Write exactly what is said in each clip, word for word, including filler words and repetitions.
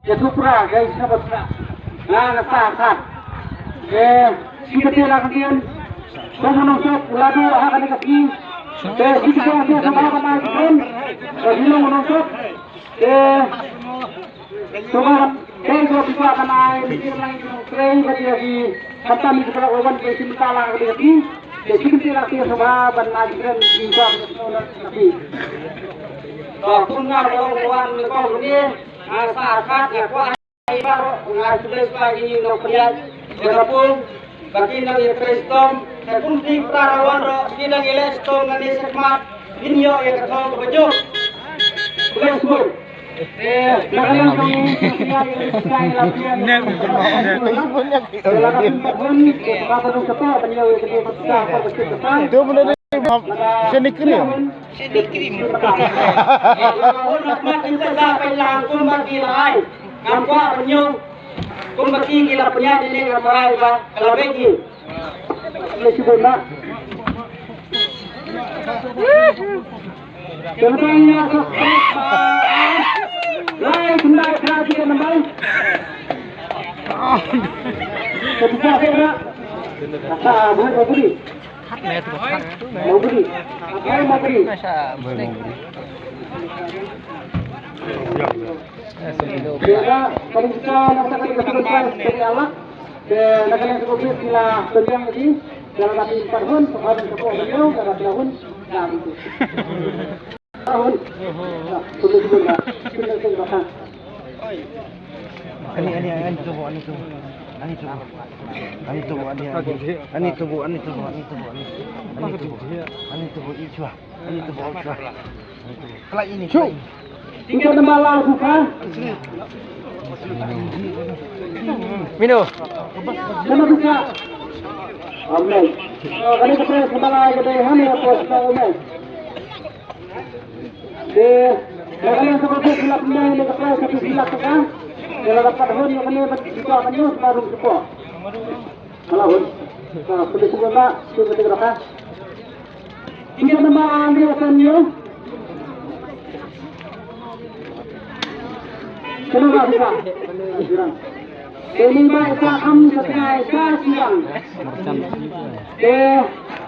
Ïa Tripura, guys, na bas na. Na, na sa, sa. Eh, shi kate la kate. Tong Nongsoh, la du ha kane ka sngi. Eh, shi kate la kate, sa ba ba na kate. Eh, shi Nongsoh. Eh, sa ba, eh, ko pisa ba na, eh, shi Nongsoh, eh, ba dia di. Kata ni kita orang ke cinta lah kate. Eh, shi kate la kate, sa ba ba na kate. Ba, punna ba wan ko ni. Nga sa arkat, nga kwah ai baroh, nga khublei shibun ïa kine ki nongpynïaid, ïa ka pung, ba kin nang ïatrei shitom, te kumta para wan ruh, kin nang ïaleh shitom, ngan ïa shakmat, kin ïoh ïa ka thong kaba jur. Khublei shibun. Eh, na ka liang jong ngi, Ani, ani, ani tubu, ani tubu. Ani tubu. Ani tubu, ani, ani. Ani tubu, ani tubu, ani tubu, ani. Ani tubu. Ani tubu, ichwa. Ani tubu, ichwa. Ani tubu. Kelai ini, kelai ini. Tingkat namba law buka. Mino. Nama buka. Amen. Oh, kali kita sembala kita hari apa sudah amen. Te, na ka liang ka ba sila pynlong ïa ka prize ka phi sila ka ka. Te la dapat hun ïa kane ba kita ka news ba rum support. Ka la hun. Ka pynlong ka ba, tu ka ka. Tingkat namba Andri Asan ïa. Kena ba kita. Kini ba ita am sa tengah ita sirang. Te,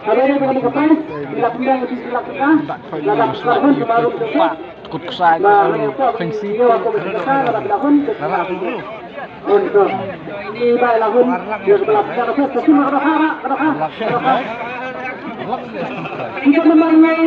ada ni bukan kapai, sila pindang di sila kita, sila kita pun kemarin kita. Takut kesal, kalau fengsi. Dia aku berkata, kalau kita pun kita. Untuk ini ba lahun, dia kepala kita, kita cuma kata hara, kata hara. Kita memang